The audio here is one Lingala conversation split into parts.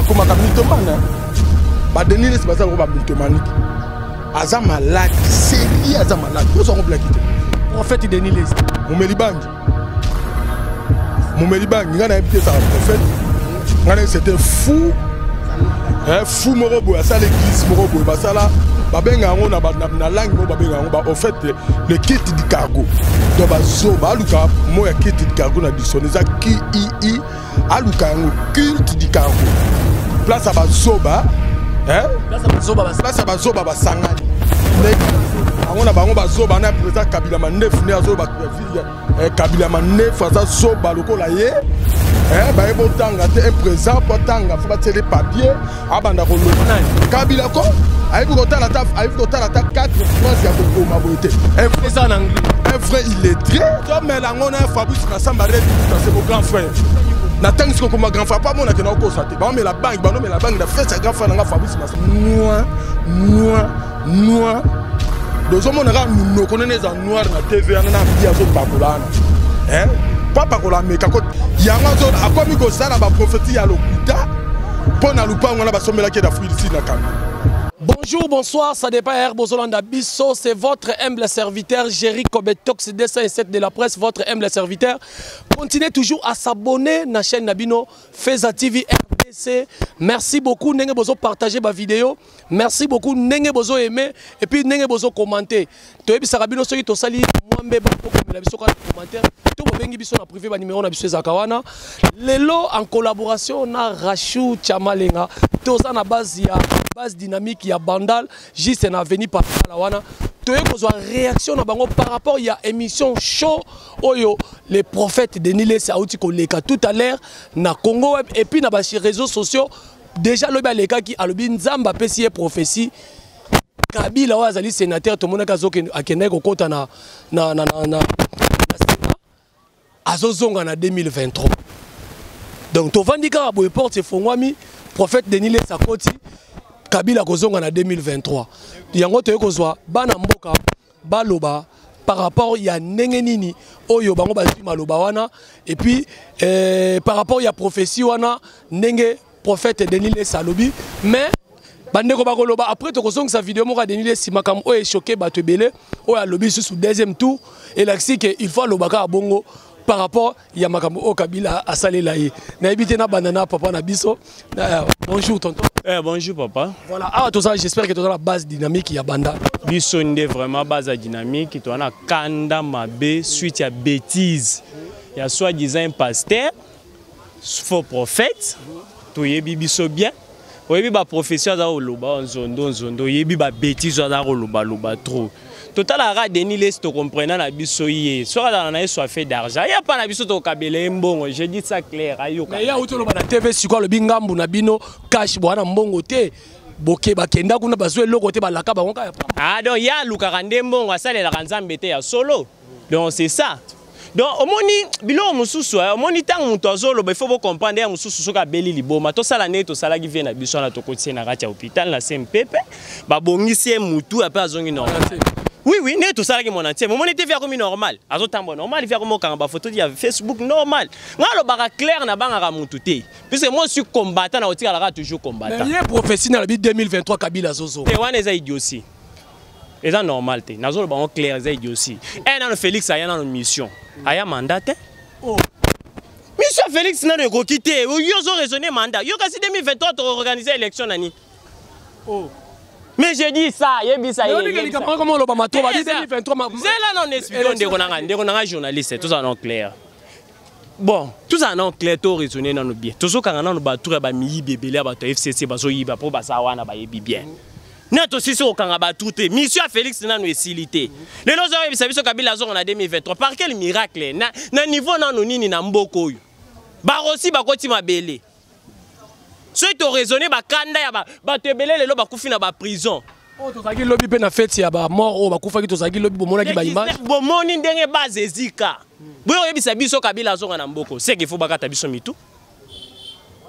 Ekomaka mythomane. Ba Denis Lessie baza ba mythomanique. Aza malade, sérieux aza malade. Ozo ngo blaki te. Prophète Denis Lessie. Momeli bangi. Momeli bangi nga na yebi te ezala prophète. Nga na c'était fou. Eh, fou moko boye asala église moko boye basala babenga yango na, na, na langue moko babenga yango ba, au fait le kit du cargo donc bazoba aluka mot ya kit du cargo na dictionnaire eza qii aluka yango culte du cargo place ya bazoba place ya bazoba basangani bango na bango bazoba na président kabila mandefu nde azoba eh, kabila mandefu aza zoba lokola ye eh, baye botanga te un président po atanga fo batiele papier abanda koloba kabila ko ayebi kotala ata ayebi kotala ata 4 phrase ya kokoma boye te eza na anglais un vrai illettré tomela yango na fabrice masamba rebibuta c'est mon grand frère natangisi kokoma grand frère po amonake na okosa te baomela bangi banomela bangi na fete ya grand frère nanga fabrice masamba noir noir noir dozomona kaka monoko nene eza noir na tv wana na mbi azopakola wana po apakola ameka ko yango akomi kosala baprofeti ya lokuta mpo na lupango wana basombelaki ye na fruit na kanga. Bonjour, bonsoir, ça dépend R. Bozolanda Bisso, c'est votre humble serviteur Jerry Kobetox 207 de la presse, votre humble serviteur. Continuez toujours à s'abonner à la chaîne Nabino Feza TV RDC. Merci beaucoup, ndenge bozo partager ma vidéo. Merci beaucoup, ndenge bozo aimer et puis ndenge bozo commenter. Toyebisaka bino soki tosali mwambe bokomela biso kaka na commentaire to bobengi biso na privé ba numéro na biso ezalaka wana. Lelo en collaboration na Rachou Chamalenga, toza na base ya base dynamique ya Bandal, juste na avenue Pakala wana. Toye kozwa réaction na bango par rapport ya émission show oyo les prophètes Denis Lessie auti koleka tout à l'heure na Congo Web et puis na ba réseaux sociaux. Déjà lobi alekaki alobi Nzambe apesi ye prophétie. Kabila oyo azali sénateur tomonaki azokende akendaki kokota na na na na, na, na Sénat azozonga na 2023. Donc tovandi kaka boye porte efongwami prophète Denis Lessie akoti Kabila kozonga na 2023. Yango toye kozwa bana mboka baloba par rapport ya ndenge nini oyo bango bazwi maloba wana et puis par rapport ya prophétie wana ndenge prophète Denis Lessie alobi. Mais bandeko bakoloba après tokozongisa vidéo moko ya Denis Lessie makambo oyo echoqué bato ebele oyo alobi susu deuxième tour elakisi ke il faut aloba kaka bongo par rapport ya makambo oyo Kabila asalela ye. Nayebi te na banda na papa na biso. Bonjour tonton. Bonjour papa. Voilà, awa toza, j'espère que toza la base dynamique ya banda. Biso nde vraiment base dynamique, toza na kanda mabe suite ya bêtise ya soi-disant un pasteur faux prophète, toyebi biso bien. Oyebi ba prophétie aza koloba nzondo nzondo, oyebi ba bêtise aza koloba loba trop. Totalaka Denis Lessie to comprena na biso ye. Soki azala na ye soif d'argent, ya pa na biso tokabela ye mbongo, je dis ça clair, ayoka. Mais ya uti oloba na TV sikoyo alobi ngambu na bino cash bwana mbongo te. Boke bakenda kuna bazwe eloko te balaka bango kaka ya pamba. Ah donc ya alukaka nde mbongo asalelaka Nzambe te ya solo. Donc c'est ça. Donc omoni biloko mosusu, omoni ntango moto azoloba, il faut bo comprendre ya mosusu soki abeli liboma, tosala ndenge tosalaki vie na biso wana tokotisi ye na kati ya hôpital na CMPP, babongisi ye mutu ape azongi normal. Oui, oui, ndenge tosalaki mon entier. Omoni te vie akomi normal, azotambola normal, vie akomi okanga ba photo ya Facebook normal. Nga alobaka clair na bangaka mutu te. Puisque moi je suis combattant na otikalaka toujours combattant. Mais ye prophétie na lobi 2023 Kabila zozo. Te wana eza idiotie. Eza normal te. Nazoloba ngo clair eza idiotie. Eh nano Félix aya nano mission. Aya mandat te. Oh. Mission Félix nano ekoki te. Yo zo raisonner mandat. Yo kasi 2023 to organiser élection nani. Oh. Mais j'ai dit ça, yebisa ye. Mais on dit comment loba mato ba 2023 ma. Zela non explique ndeko nanga, ndeko nanga journaliste, tout ça non clair. Bon, tout ça non clair to raisonner nano bien. Tozo kanga nano ba tour ba miyibi ebele ba to FCC bazo yiba po baza wana ba yebi bien. Na to sisi okanga ba tout te. Mission Félix nano esili te. Lelo zo yebisa biso Kabila zonga na 2023 par quel miracle na, na niveau nano nini na mboko oyo. Ba rosi ba koti mabele. Soki to raisonner ba kanda ya ba bato ebele lelo bakufi na ba prison. Oh, tozalaki lobi pe na fête ya ba mort oyo bakufaki, tozalaki lobi bomonaki ba image. Bomoni ndenge base ezika. Boyo oyebisa biso Kabila azonga na mboko. C'est qu'il faut bakata biso mitu.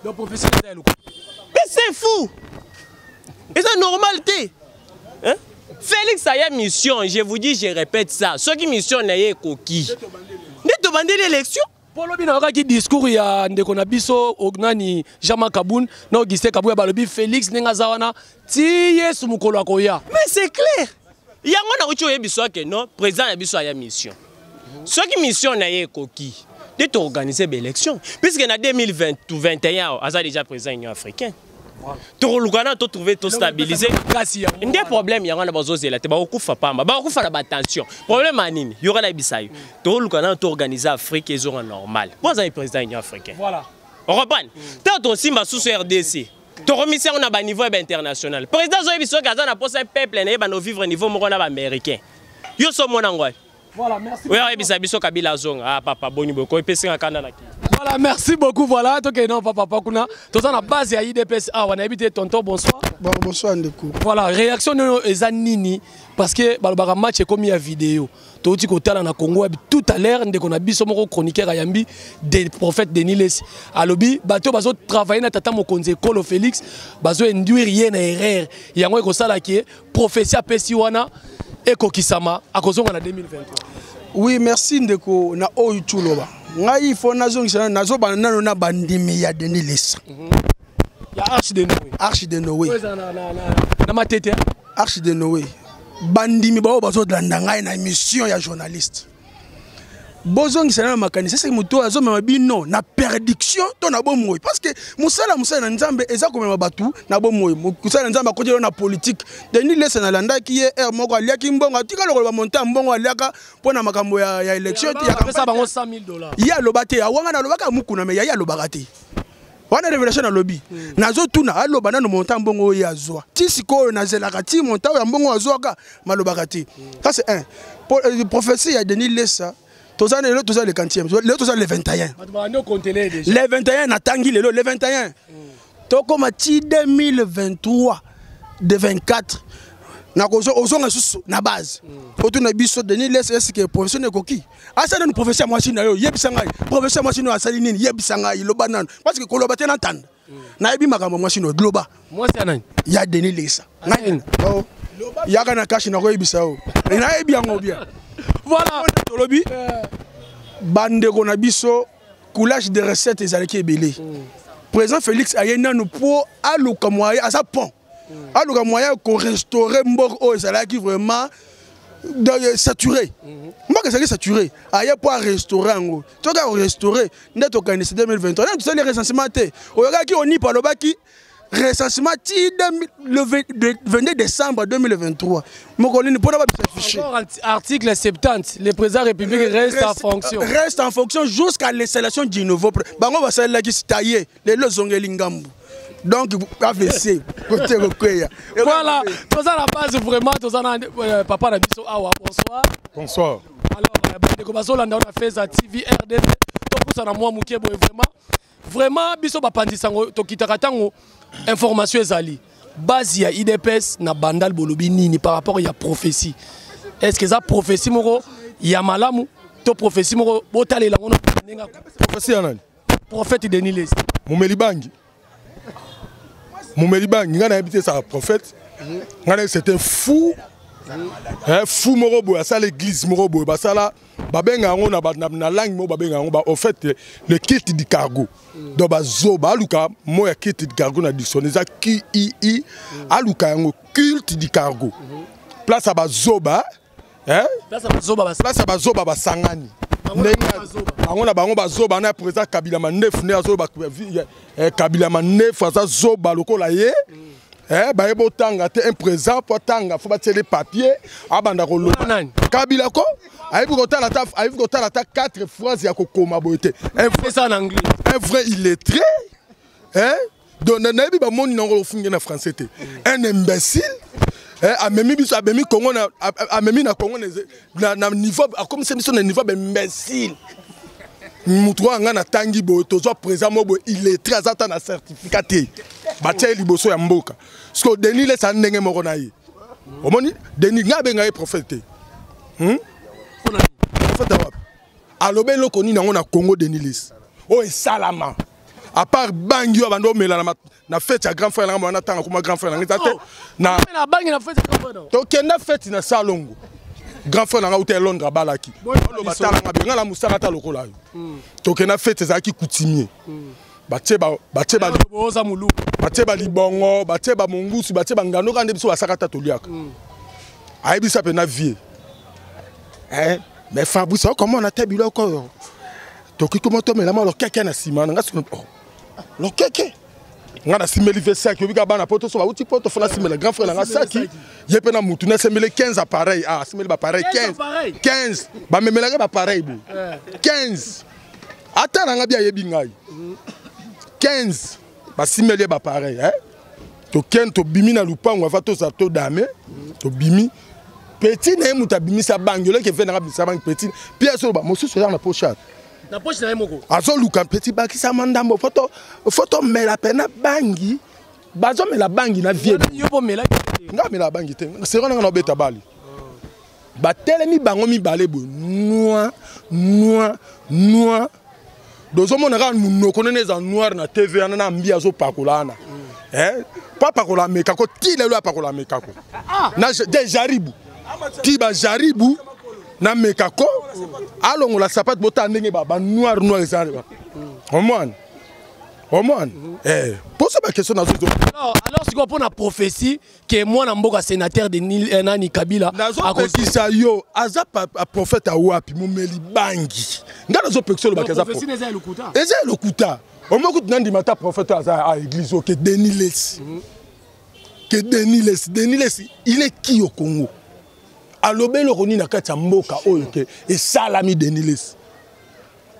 Donc professeur eza eloko. Mais c'est fou. Et c'est normal te. Hein? Félix a une mission, je vous dis, je répète ça. Ceux qui mission na ye koki. Nde tobandeli élection. Mpo lobi nayokaki discours ya ndeko na biso nani, Jean-Marc Kabund na Augustin Kabuya, balobi Félix ndenge aza wana ti Yesu mokolo akoya. Mais c'est clair, yango nauti oyebi so ke non, président na biso aya mission. Soki mission na ye ekoki nde toorganize baélection, puisque na 2021 awa aza déjà président Union africaine. Tokoluka na totrouve, tostabilize. Kasi yango nde problème yango wana, bazozela te, bakokufa pamba, bakokufa na batension. Problème ya nini? Yoka, nayebisa yo, tokoluka nano toorganize Afrique ezonga normal, mpo azali président Union africaine. Okomprendre? Ntango tosimba susu RDC, tokomisi yango na baniveau ya bainternational. Président azoyebi soki aza na posa peuple na ye bando vivre niveau moko na baaméricain. Yo so omona ngo wapi? Voilà, merci. Oyo ayebisa biso Kabila azonga. Ah papa, boni boye, koepesinga kanda na kii. Voilà, merci beaucoup. Voilà, toke non papa, papa kuna. Toza na base ya UDPS awa na yebi te. Tonton, bonsoir. Bon, bonsoir ndeko. Voilà, réaction nono eza nini? Parce que balobaka match ekomi ya vidéo. Touti kotala na Congo tout à l'heure, ndeko na biso moko chroniqueur ayambi des prophètes Denis Lessie. Alobi bato bazo travailler na tata mokonzi ekolo Félix, bazo induire ye na erreur. Yango ekosala ke prophétie apesi wana ekokisama, akozonga na 2023. Oui, merci ndeko na oyo tuloba. Ngai fo nazongisa, nazobana nano na bandimi ya Denis Lessie. Ya Arche de Noé. Arche de Noé. Oyo eza na Matete. Arche de Noé. Bandimi bao bazolanda ngai na émission ya journaliste, bozongisa na makanisi. Eseki moto oyo azomema bino na perdition to na bomoi? Parce que mosala na Nzambe eza komema bato na bomoi. Mosala na Nzambe akoti na politique. Denis Lessie, nalandaki ye heure moko, aliaki mbongo, atika lokolo bamonta ya mbongo aliaka mpo na makambo ya élection te, ya apesa bango 100 000 $. Ye aloba te, awanga nalobaka mukuna me yaye alobaka te wana révélation. Nalobi, nazotuna, aloba nano montant mbongo oyo azwa. Ti sikoyo nazelaka ti montant oyo ya mbongo azwaka, malobaka te. Ça c'est un. Prophétie ya Denis Lessie, toza lelo, toza le quantième, lelo toza le 21. Bato babandi okontele déjà. Le 21, natangi lelo le 21, tokóma ti 2023 de 24, nakozwa ozonga lisusu na base. Otuna biso Denis Lessie, est-ce prophétie ekoki? Asala nanu prophétie ya mwasi na yo. Yebisa ngai, prophétie ya mwasi na yo asali nini? Yebisa ngai, loba nanu, parce que koloba te natanda, nayebi makambo ya mwasi na yo, loba. Mwasi ya nani? Ya Denis Lessie. Nani? Oh. Yaka na kashi, nakoyebisa yo, nayebi yango bien. Tolobi bandeko na biso, coulage de recette ezalaki ebele. Président Félix aye nanu mpo aluka moyen, aza pont, aluka moyen korestaurer mboka oyo ezalaki vraiment saturé. Mboka ezalaki saturé, aye mpo arestaurer yango. Soki akorestaurer nde tokanisi 2023. Nde tosali recensement te. Oyokaki onipa alobaki recensement ti le 22 décembre 2023, mokolo nini mpona babisa fichier. Encore article 70, le président de la République reste en fonction. Reste en fonction jusqu'à l'installation du nouveau bango basalelaki taye, lelo ezongeli ngambu, donc AVC kote kokweya. Voilà, toza na base vraiment, toza na papa na biso awa. Bonsoir. Bonsoir. Alors, bandeko bazolanda na Feza TV RDC, topusa na mwa moke boye. Vraiment, vraiment, biso bapanzisa yango, tokitaka ntango information ezali. Base ya UDPS na Bandal, bolobi nini par rapport ya prophétie? Est ce que eza prophétie moko ya malamu to prophétie moko botalela yango ndenge? Prophétie ya nani? Prophète Denis Lessie. Momeli bangi, momeli bangi. Ngai nayebi te ezaka prophète. Ngai nayebi c'était fou. Fou moko boye asala église moko boye, basala, babenga yango na langue moko, babenga yango au fait le culte du cargo. Donc bazoba, aluka mot ya culte du cargo na dictionnaire, eza qii, aluka yango, culte du cargo, place ya bazoba. Place ya bazoba basangani ndenge bango na bango bazoba na président Kabila mandefu nde azoba. Kabila mandefu aza zoba lokola ye. Bayebi otanga te. Un président mpo atanga, fo batiele papier, abanda koloba. Kabila ko ayebi kotala ata, ayebi kotala ata quatre phrases ya kokoma boye te. Un vrai illettré, hein? Donc nayebi bamoni nango ofunge na français te, un imbécile. Amemi biso, amemi Congo na, amemi na Congo na niveau, akomisa biso na niveau baimbécile. Mutu oyo ngai natangi boye, tozwa président mo boye illettré, aza ata na certificat te, batia ye liboso ya mboka. Parce que Denis Lessie ndenge moko na ye. Omoni Denis, ngai abenga ye prophète te. Prophète wapi? Aloba eloko nini yango na Congo, Denis Lessie, oyo esalama à part bangi oyo abandi omela na fête ya grand frère nanga wana? Ntango akoma grand frère nanga eza te na tokenda fête na Salongo. Grand frère na nga uta ya Londres abalaki. Oloba tala nga bien, nga na mosaka ata lokola yo. Tokenda fete, ezalaki coutumier. Batie ba batie ba oza mulu. Batie ba libongo, batie ba mongusu, batie ba ngando kande biso basaka ata toliaka. Ayebisa mpe na vie. Eh, mais Fabrice, okomona te biloko oyo. Toki koma tomela mwa lokeke na nsima na nga sikoyo. Oh, lokeke. Nga nasimbeli ve saki, obika bana poto so bauti poto, fo nasimbela grand frère na nga saki. Ye mpe na mutu nasimbeli 15 appareil. Ah, asimbeli baappareil 15. 15. Bamemelaka baappareil boye. 15. Ata na nga bi ayebi ngai. 15. Basimbeli ye baappareil. Eh? Tokende tobimi na lupango ava tozala todame, tobimi. Petit na ye moto abimisa bangi, oleki eve nanga abimisa bangi petit. Puis azoloba mosusu eza na pochade. Na poche na ye moko. Azoluka petit bakisama ndambo fo tomela pena bangi. Bazomela bangi na vie. Yo po mela. Nga mela bangi te. Sero nanga na obeta bali. Batelemi bango mibale boye. Noir, noir, noir. Dozomona kaka monoko nene eza noir na TV wana na mbi azopakola wana. Eh? Papakola mekako ti lelo apakola mekako. Na de jaribu. Ti ba jaribu na mekako alongola sapate bota ndenge ba noir noir eza. Omwana. Omwana. Eh, pose ba question nazo. Alors sikoyo pona prophétie que mwana mboka sénateur de Nil, nani Kabila nazopekisa yo aza prophète awapi momeli bangi nga nazopekisa olobaka eza eza lokuta omoki tunandima ta prophète aza à église oke Denis Lessi que Denis Lessi, Denis Lessi il est qui au Congo alobeli eloko nini na kati ya mboka oyo ke esalami Denis Lessi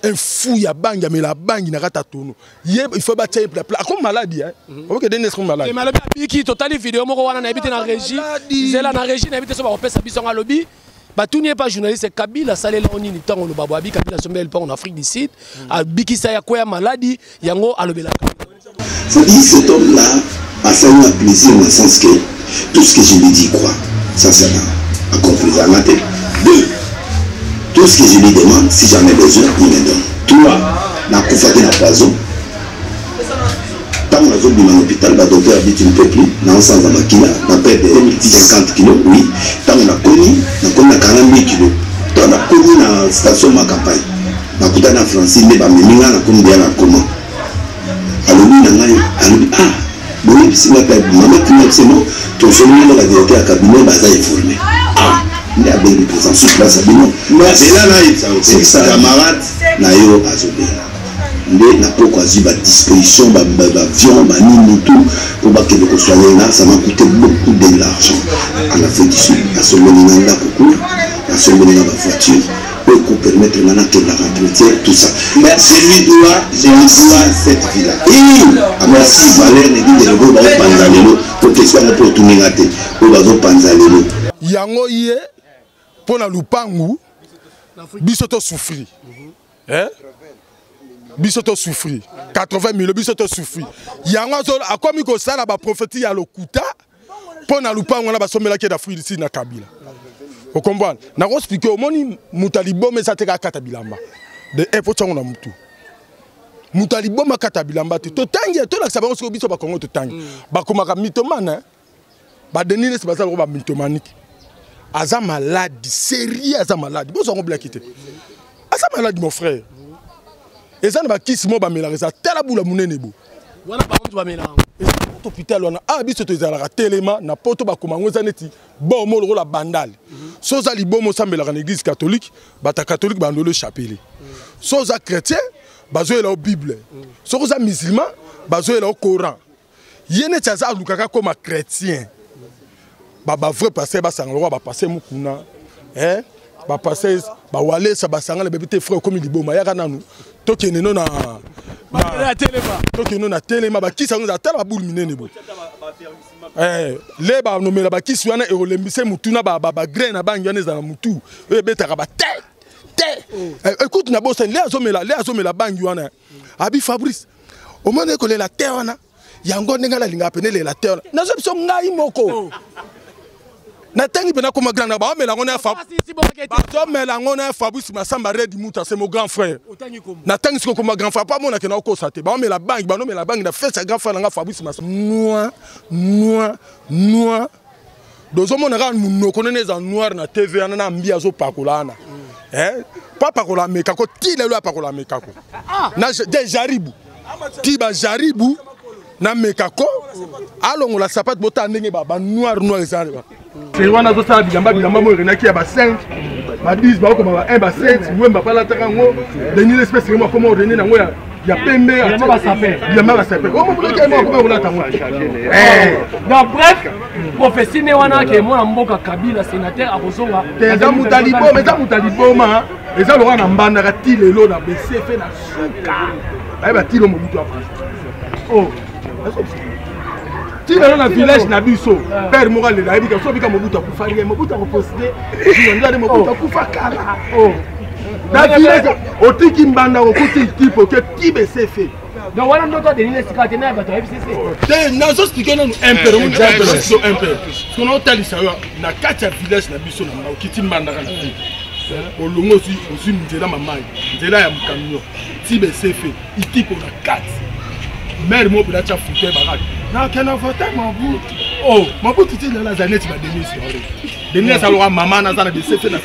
un fou ya bangi amela bangi na kati ya tono ye il faut batia ye pla akomi maladi hein oke Denis Lessi maladi mais alobi abiki totali video moko wana nayebi te na régie zela na régie nayebi te so bakopesa biso ngo alobi batuni ye pa journaliste Kabila asalela o nini ntango oloba bo abi Kabila asombela lupango na Afrique du Sud abikisa ya kwea maladi yango alobelaka. C'est-à-dire cet homme-là a fait un plaisir dans le sens que tout ce que je lui dis quoi, ça c'est un accompli à la tête. Deux, tout ce que je lui demande, si j'en ai besoin, il me donne. Trois, la koufaté la poison. Tant que nous avons l'hôpital, le docteur a dit tu ne peux plus, dans le sens de makila, dans perte de 50 kilos, oui. Tant qu'on a connu, on a 42 kilos. Tant qu'on a connu dans la station ma campagne, dans la Francine, mais on a connu dans la coma. Alobi na ngai, alobi, ah, boyebisi nga mpe mama tuna biso no, tosombi na directeur ya cabinet baza informé. Ah, nde abengi présent sur place ya bino. Zela na ye, c'est ça, camarade na yo azobela. Nde na poko azwi ba disposition, ba avion, ba nini tout, po bakende kosoigner nga, ça m'a coûté beaucoup de l'argent. En Afrique du Sud, nasombeli nga ndako kuna, nasombeli nga ba voiture, pour permettre maintenant que la entretien, tout ça. Mais je lui dois cette vie-là. Et merci Valère Nedine de Lobo, Bao Panzalelo, pour question pour tout ngate, pour Bazo Panzalelo. Yango ye pour na lupangu biso to souffrir. Hein? Biso to souffrir. 80 millions biso to souffrir. Yango azo akomi ko sala ba prophétie ya lokuta pour na lupangu na basombelaki d'Afrique ici na Kabila. Vous comprenez? Na ko expliquer omoni mutalibome ça te kata bilamba. De info tsango na mutu. Mutaliboma kata bilamba te. To tangi to lakisa bango siko biso ba Congo to tangi. Ba komaka mythomane hein. Ba Denis Lessi baza ba mythomanique. Aza malade, sérieux aza malade. Bozo ngo black te. Aza malade mon frère. Eza na ba kisi mo ba melaka eza tala bula munene bo. Wana ba mutu ba melaka. Hôpital wana ah biso to ezalaka telema na poto ba koma ngo eza neti bon mo lokola bandal. Soza libomo sambelaka na église catholique, bata catholique ba ndolo chapelet. Soza chrétien bazoyela o Bible. Soza musulman bazoyela o Coran. Yene tsaza alukaka comme chrétien. Ba ba vrai pasteur ba sangalo ba pasteur mukuna. Hein? Ba pasteur ba walesa ba sangala bébé frère comme liboma yaka nanu. Tokende no na tokende no na telema ba kisa no tala ba boule minene bo. Eh, le ba nomela ba kisi wana e olembise mutu na ba ba grain na bangi wana ezala mutu. E betaka ba te te. Écoute na bosa le azomela bangi wana. Abi Fabrice, omona ekolela te wana. Yango ndenge la linga pene lela te wana. Nazo biso ngai moko. Natangi pena koma grand na ba omela ngona fa. Ba omela ngona Fabrice Massamba Red Muta c'est mon grand frère. Natangi siko koma grand frère pas mona ke na kosa te. Ba omela bangi, ba nomela bangi na fête grand frère nga Fabrice Massamba. Noir, noir, noir. Dozomona kaka monoko nene eza noir na TV wana na mbi azopakola wana. Eh? Papakola mekako ti lelo apakola mekako. Ah. Na de jaribu. Ti ba jaribu na mekako alongola sapate botala ndenge ba noir noir eza. Se wana azosala bilamba bilamba moyo erenaki ya ba 5 ba 10 bakokoma ba 1 ba 7 wemba palataka yango denis l'espèce yango akoma orene nango ya ya pembe bilamba basape omomonaki yango akoma kolata yango. Donc bref, prophétie ne wana ke mwana mboka Kabila sénateur akozonga. Te, eza moto ya liboma, eza moto ya liboma, eza lokola na mbandaka ti lelo na bcf na suka bayeba ti lo Mobutu ya oh ti lelo na village na biso père moko alela ayebi ka so obika Mobutu akufa rien, Mobutu akopostile nde Mobutu akufa kala na village otiki mbanda okuti tipo ke ti bcf. Donc wana ndoto adeline esika te na ya bato ya FCC. Te, nazoexplike nanu imper so imper sikono otalisa yo na kati ya village na biso na okiti mbandaka na ville olongo ozwi nzela mamai nzela ya camion ti besefe itipo na kati maire moko mpena atya fauteuil bakati nakenda vote Mobutu. Oh Mobutu ti lelo aza neti badenis ore Denis aloka mama naza na besefe na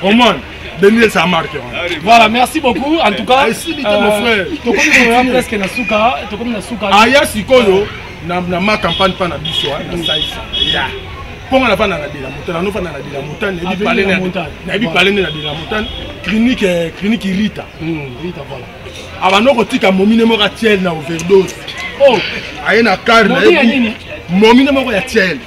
omone Denis eza marque wana. Voilà, merci beaucoup. En tout cas, esili te mon frère. Tokomi koya presque na suka, tokomi na suka. Aya sikoyo na ma campagne pa na biso na saisa. Ya. Mponga na vanda na de la montagne, na vanda na de la montagne, nayebi palais na nayebi palais na de la montagne, clinique clinique Rita. Rita voilà. Abando kotika momine moko atiel na overdose. Oh, aye na car na ye. Momine moko ya tiel.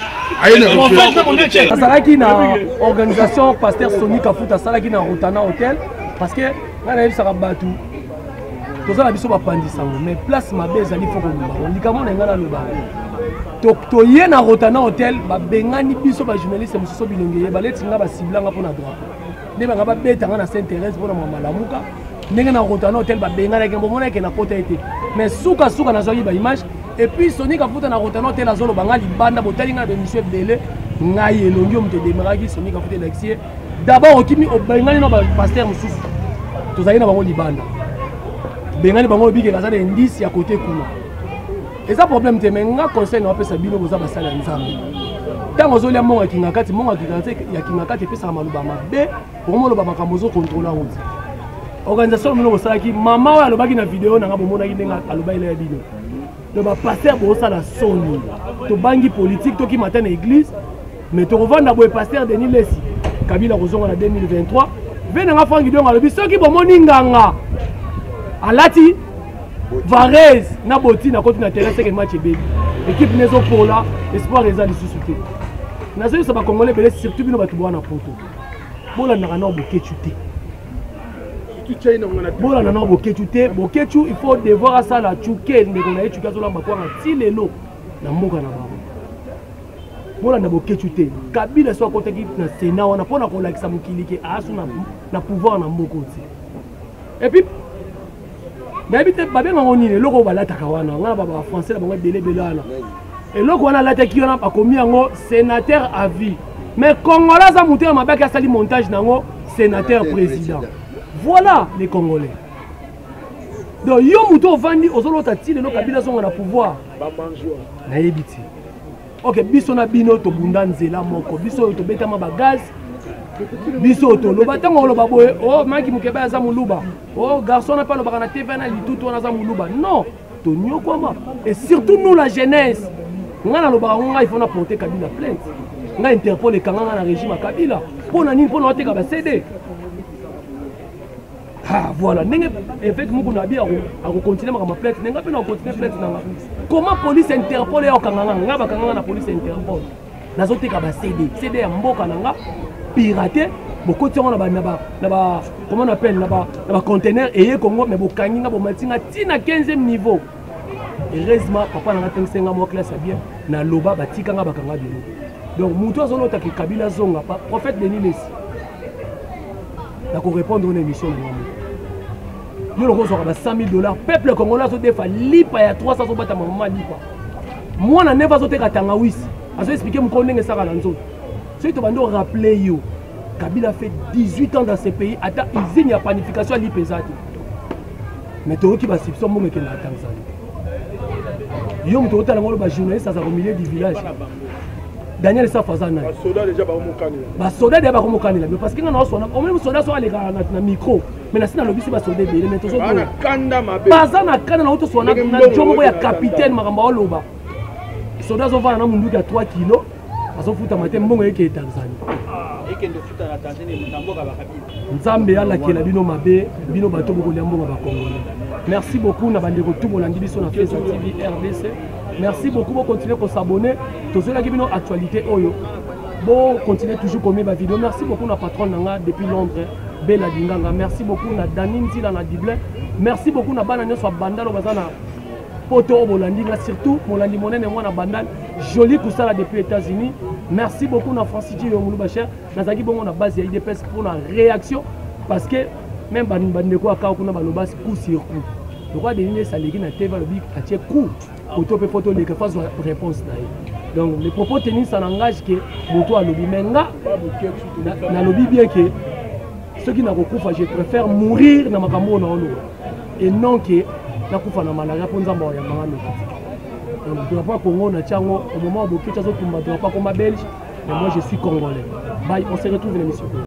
Aye na overdose. Azalaki na organisation pasteur Sony Kafuta asalaki na Rotana Hotel parce que ngai nayebisaka bato toza na biso bapandisango mais place mabe ezali fo koloba likambo na ngai naloba toye na Rotana Hotel babengani biso bajournaliste mosusu bilongi ye baleti nga basiblanga mpo na drapeau nde banga babeta nga na Sainte Thérèse mpo na mwa malamuka ndenge na Rotana Hotel babenganaki bomonaki na kota ye te mais sukasuka nazwaki baimage. Et puis Sony Kafuta na Rotana Hotel azoloba nga libanda botali nga na baémission ebele ngai elongi oyo moto edemaraki Sony Kafuta elakisi ye d'abord okimi obengani na bapaster mosusu tozali na bango libanda bengani bango obikeka aza na indice ya kote kuna eza problème te. Mais nga conseil na wapesa bino boza basali ya Nzambe ntango ozolia mbongo ya Kingakati, mbongo ya Kingakati epesaka maloba mabe okomoloba makambo ozokontrola yango te. Organisation bino bosalaki mama oyo alobaki na video nanga bomonaki ndenge aloba ele ya bino. Donc bapaster bozosala soni, tobangi politique tokima ata na église mais tokovanda boye. Paster Denis Lesi, Kabila kozonga na 2023 ve nanga Frank Diongo alobi soki bomoni nganga alati varese na boti na koti na terrain seke match ebebi, équipe nezopola, espoir eza lisusu te. Nazoyebisa bakongole ebele, surtout bino bato bwana poto, bolandaka nao Bokecu te, bolanda nao Bokecu te. Bokecu il faut devoir asala cuke ndeko na ye cuke azolamba kwanga ti lelo na mboka na bango. Bolanda Bokecu te. Kabila so akotaki na sénat wana mpona kolakisa mokili ke aasu na pouvoir na mboka te. Et puis nayebi te babengango nini eloko oyo balataka wana ngai na bafrançais na bango ebele ebele wana eloko wana alataki wana bakomi yango sénateur à vie mais congolais aza moto ya mabaki asali montage nango sénateur président. Voilà les Congolais. Donc yo moto ovandi ozolota ti lelo Kabila azonga na pouvoir, nayebi ti ok biso na bino tobunda nzela moko, biso oyo tobetama bagaz, biso oyo toloba ntango oloba boye o oh, Maki Mokeba aza moluba o oh, garçon na mpe alobaka na TV na litutu wana aza moluba. Non, tonyokwama et surtout nous la jeunesse. Ngai nalobaka ngo ngai il faut na porter Kabila plainte, ngai Interpol ekanga ngai na régime ya Kabila. Mpo na nini? Mpo na oteka ba CD. Ah, voilà ndenge évêque moko na bi akocontinue makambo plainte ndenge mpe na kocontinue plainte nanga. Comment police Interpol ya okanga nga? Nga bakanga nga na police Interpol, nazoteka ba CD, CD ya mboka na nga pirate, bokoti yango na ba comment on appelle na ba conteneur eye Congo mais bokangi nga, bomati nga ti na 15e niveau. Heureusement papa na nga tengisa nga mwa classe ya bien, naloba batika nga bakanga bino. Donc motu azolotaka Kabila azonga, prophète Denis Lesi nakorépondre na émission na nga moko. Yo loko ozwaka ba 100 000 $, peuple congolais azodefa lipa ya 300, azobatama mama lipa, mwana neve azoteka tangawisi, azoexplike mokolo ndenge esaka na nzoto. Soki tobandi orappele yo Kabila fait 18 ans dans ce pays, ata usine ya panification ya lipa eza te mais toyoki basubson mbongo ekendaka Tanzanie. Yo moto otala ngo bajournaliste azaka au milieu du village. Daniel Safu aza nani? Basoda deja bakomokanela bino, parce que nga naoswana omoni soda so alekaka na micro, mais nasi nalobisi basoda ebele, mais tozobaza na kanda nango. Toswana na jo moko ya capitaine, makambo aoloba, soda azovanda na munduki ya 3 kilo, azofutama te, mbongo ekee Tanzanie. Nzambe alakela bino mabe, bino bato bokolia mbongo bakongolais. Merci beaucoup na bandeko tu bolandi biso na Feza TV RDC. Merci beaucoup, bocontinue kosabonner. Tozelaki bino actualité oyo, bocontinue toujours komie bavideo. Merci beaucoup na patron na nga depuis Londres, Bela Dinganga. Merci beaucoup na Dani Nzila na Dublin. Merci beaucoup na bana nyonso ya Bandalo baza na poto oyo bolandi nga, surtout molandi monene mwana Bandal, Joli Kusala depuis États-Unis. Merci beaucoup na Francis Gio Muluba cher. Nazalaki bongo na base ya UDPS pour la réaction, parce que même bandeko aka kuna baloba coup sur coup. Lokola Denis Lessie aleki na TV, alobi atie coup koto mpe fo toleka, fo azwa réponse na ye. Donc les propos tenus, ça n'engage que moto alobi, mais nga nalobi bien que soki nakokufa, je préfère mourir na makambo oyo naoloba et non que nakufa na malaria, mpo Nzambe akoyambanga noki. Donc drapeau ya Congo natia yango au moment Boketi azotumba drapeau akoma belge, mais moi je suis congolais. Bye, on se retrouve l'émission.